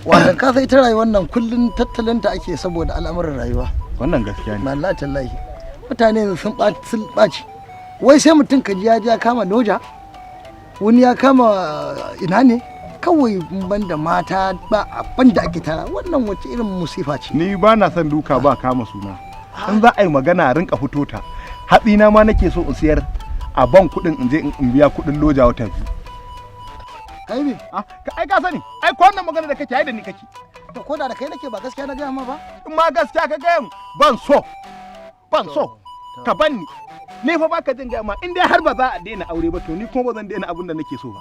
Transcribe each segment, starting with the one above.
Wannan ka sai ita rayuwar nan kullun tattalinta ake saboda al'amuran rayuwa. Wannan gaskiya ne. Wallahi tallahi. Mutane sun sun ɓaci. Wai sai mutum ka ji ya je ya kama loja, wani ya kama ina ne, kawai banda mata ba abin da ake tara. Wannan wace irin musifa ce? Ni ba na son duka ba kama suna. In za a yi magana a rinka fito ta. Hatsina ma nake so in siyar a ban kuɗin in je in biya kuɗin loja wata 2. Kai ne? Ah, ai ka sani, ai ko wannan magana da kake ai da ni kake. To ko da da kai nake ba gaskiya na gaya ma ba? In ma gaskiya ka gaya ban so. Ban so. Ka ban ni. Ni fa baka jin gaya ma in dai har ba za a daina aure ba, to ni kuma ba zan daina abin da nake so ba.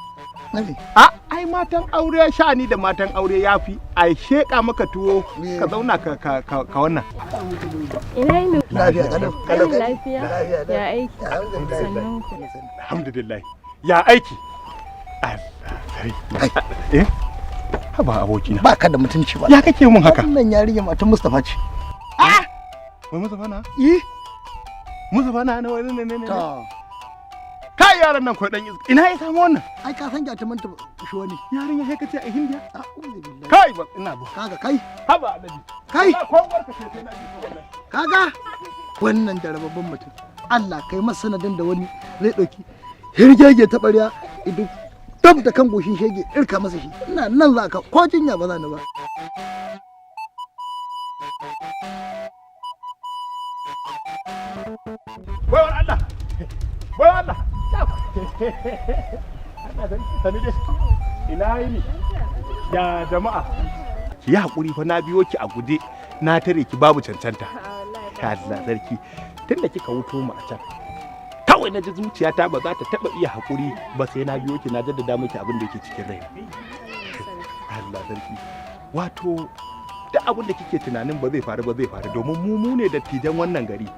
Nabi. A ai matan aure, sha'ani da matan aure yafi a sheka maka tuwo ka zauna ka wannan. Ina yini? Lafiya kalau kalau. Lafiya? Lafiya. Ya aiki? Alhamdulillah. Sannun ku. Alhamdulillah. Ya aiki? Allah sarki. Eh? Haba abokina. Ba ka da mutunci ba. Ya kake mun haka? Wannan yarinya matan Mustapha ce. Wai Mustapha na? Eh. Mustapha na na wani ne ne ne. To. Kai, yaran nan ko dan iska. Ina ya samu wannan? Ai ka san gyatuman ta shi wani. Yarinya sai ka ce a Hindiya. A'udhu billahi. Kai, ba ina zo. Kaga kai. Haba alaji. Kai. Ko uwarka ce sai na ji wallahi. Kaga wannan jarababban mutum. Allah kai masa sanadin da wani zai dauki hirgege ta ɓarya idan dab da kan goshin shege irka masa shi. Ina nan za ka ko jinya ba za ni ba. Baiwar Allah. Baiwar Allah. Allah sarki, sani dai. Ina yini? Ya jama'a. Ki yi hakuri fa, na biyo ki a guje na tare ki babu cancanta. Allah sarki. Tunda kika wuto mu a can, kawai na ji zuciyata ba za ta taba iya hakuri ba sai na biyo ki na jaddada miki abin da yake cikin raina. Allah sarki. Wato duk abin da kike tunanin ba zai faru ba zai faru, domin mu ne dattijan wannan gari,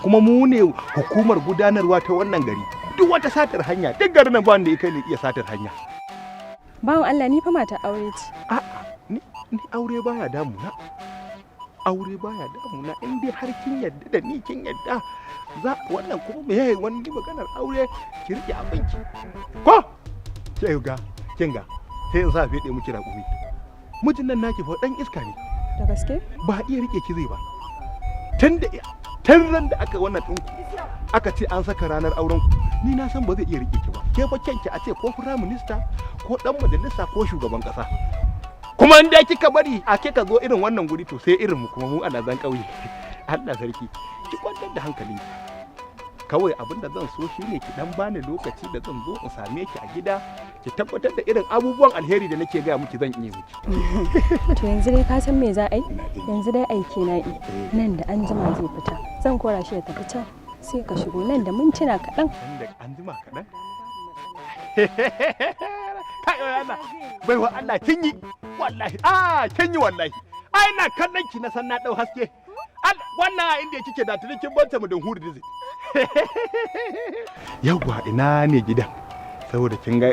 kuma mu ne hukumar gudanarwa ta wannan gari. Duk wata satar hanya, duk garin nan ba wanda ya kai ni iya satar hanya. Bawan Allah, ni fa mata aure ce. A'a, ni aure baya damuna. Aure baya damuna in dai har kin yadda da ni, kin yadda za wannan kuma me yayi wani maganar aure, ki rike abinki. Ko ke ga kin ga sai in sa fede miki raƙumi. Mijin nan naki fa dan iska ne. Da gaske? Ba iya rike ki zai ba. Tun da tun ran da aka wannan ɗinku aka ce an saka ranar auren ku, ni na san ba zai iya rike ki ba. Ke fa kyanki a ce ko prime minister ko dan majalisa ko shugaban kasa. Kuma in dai kika bari a kika zo irin wannan guri, to sai irin mu kuma mu alazan ƙauye. Allah sarki, ki kwantar da hankalinki. Kawai abin da zan so shine ki dan bani lokaci da zan zo in same ki a gida, ki tabbatar da irin abubuwan alheri da nake gaya miki zan iya miki. To yanzu dai ka san me za a yi? Yanzu dai aiki na yi. Nan da an jima zai fita. Zan kora shi ya tafi can. Sai ka shigo nan da mintuna kaɗan. Nan da an jima kaɗan. Kai Allah, baiwa Allah, kin yi wallahi, ah kin yi wallahi. Ai na kallon ki na san na dau haske. Wannan a inda kike da tuni kin banta mu don huri dizit. Yawwa, ina ne gidan? Saboda kin ga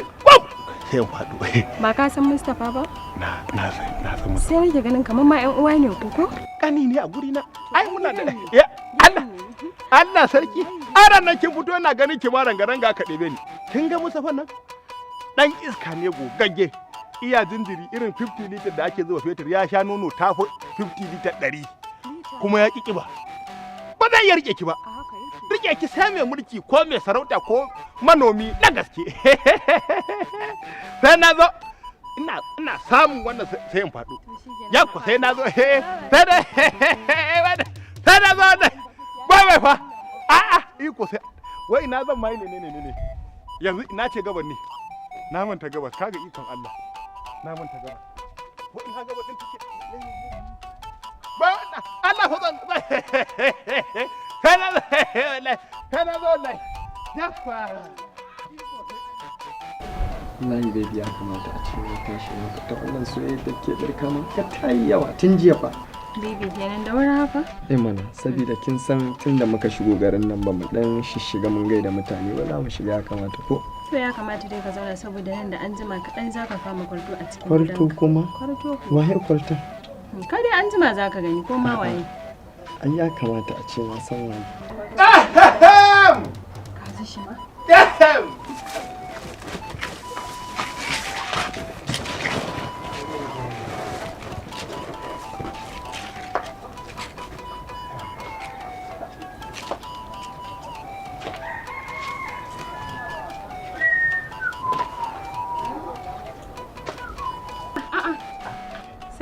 sai in faɗo. Ba ka san Mustapha ba? Na san Mustapha. Sai nake ganin kamar ma 'yan uwa ne ku ko? Kani ne a guri na. Ai muna da ya Allah. Allah sarki. Aran nan kin fito ina ganin ki ma ranga-ranga ka ɗebe ni. Kin ga Mustapha nan? Dan iska ne gogagge. Iya jinjiri irin 50 liter da ake zuba fetur ya sha nono tafi 50 liter 100. Kuma ya ƙi ƙiba. Ba zai iya rike ki ba. Rike ki sai mai mulki ko mai sarauta ko manomi na gaske. Sai na zo ina samun wannan sai in faɗo. Ya ku sai na zo sai da sai na zo da bai bai fa. A'a, iko sai wai ina zan mai ne ne ne ne. Yanzu ina ce gaban ne. Na manta gabas, kaga ikon Allah. Na manta gabas. Wai ina gabas din take. Ba Allah fa zan sai na sai na zo wallahi. Yakwa. Wallahi baby, ya kamata a ce na tashi na fita. Wannan soyayya da ke ɗarka min ka ta yi yawa tun jiya fa. Baby kenan, da wuri haka? Eh mana, saboda kin san tun da muka shigo garin nan ba mu dan shishiga mun gaida mutane ba. Za mu shiga, ya kamata ko? To ya kamata dai ka zauna, saboda nan da an jima kaɗan za ka kama kwarto a cikin Kwarto gidanka. kuma? Kwarto. Waye kwarton? Ka dai an jima za ka gani ko ma waye. Ai ya kamata a ce na san waye. Ka ji shi ma? Ahem.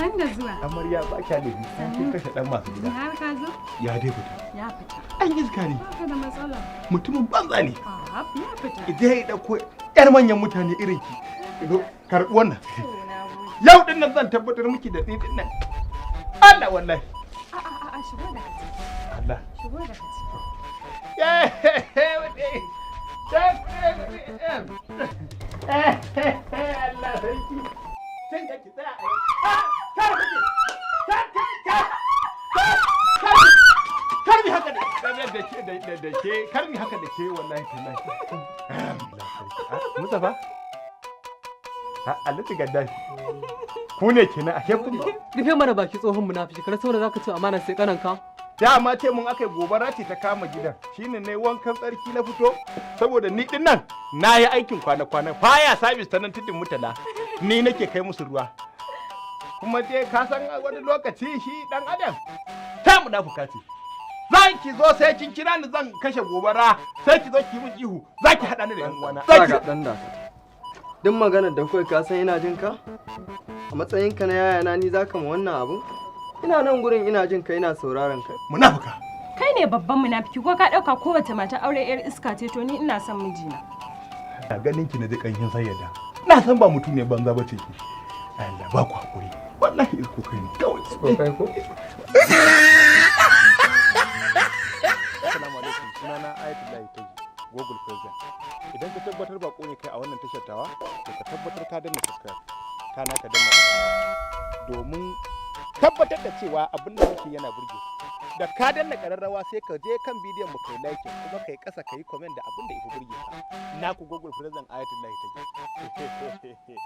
San da zuwa. Amarya, ba kya laifi. Kin kashe dan masu gida. Har ka zo? Ya dai fita? Ya fita. An iska ne. Ba ka da matsala. Mutumin banza ne. A'a, ya fita. Idan ya dauko yar manyan mutane irin ki. Zo, karɓi wannan. To, na gode. Yau din nan zan tabbatar miki da ni din nan. Allah wallahi. A'a, a'a, shigo daga ciki. Allah. Shigo daga ciki. Allah sarki. Kin ga ki tsaya a yau. Kar kake. Kar kar kar. Kar mi haka da da ke da ke, kar mi haka da ke, wallahi tallahi. Allah sarki. Ah, Mustapha. Ah, Alhaji Gaddafi. Ku ne kenan, ashe kun zo. Rufe mana baki, tsohon munafiki, kar saboda zaka ci amana sai kananka. Dama ce mun aka yi, gobara ce ta kama gidan, shine ne wankan tsarki na fito, saboda ni din nan na yi aikin kwana-kwana fire service ta nan Tudun Murtala, ni nake kai musu ruwa. Kuma dai ka san wani lokaci shi dan adam ta munafuka ce. Zan ki zo, sai kin kira ni zan kashe gobara, sai ki zo ki yi min ihu, za ki haɗa ni da yan uwana. Za ki Kaga, dan dakata. Duk maganar da kawai ka san ina jin ka? A matsayinka na yayana, ni zaka ma wannan abun? Ina nan gurin ina jin ka, ina sauraron ka. Munafuka. Kai ne babban munafiki, ko ka ɗauka kowace mata aure yar iska ce? To, ni ina son mijina. Na ganin ki na ji kanshin sayyada, na san ba mutum ne banza bace ki. Allah ba ku hakuri, wallahi isko kai ne kawai. Ko kai ko? Assalamu alaikum, sunana Ayatullahi Taji, Google President. Idan ka tabbatar bako ne kai a wannan tashar tawa, to ka tabbatar ka danna subscribe. Kana ka danna ƙararrawa domin tabbatar da cewa abin da muke yana burge ku. Da ka danna ƙararrawa, sai ka je kan bidiyon mu kai like, kuma kai ƙasa kai comment da abin da yafi burge ka. Naku Google President, Ayatullahi Taji.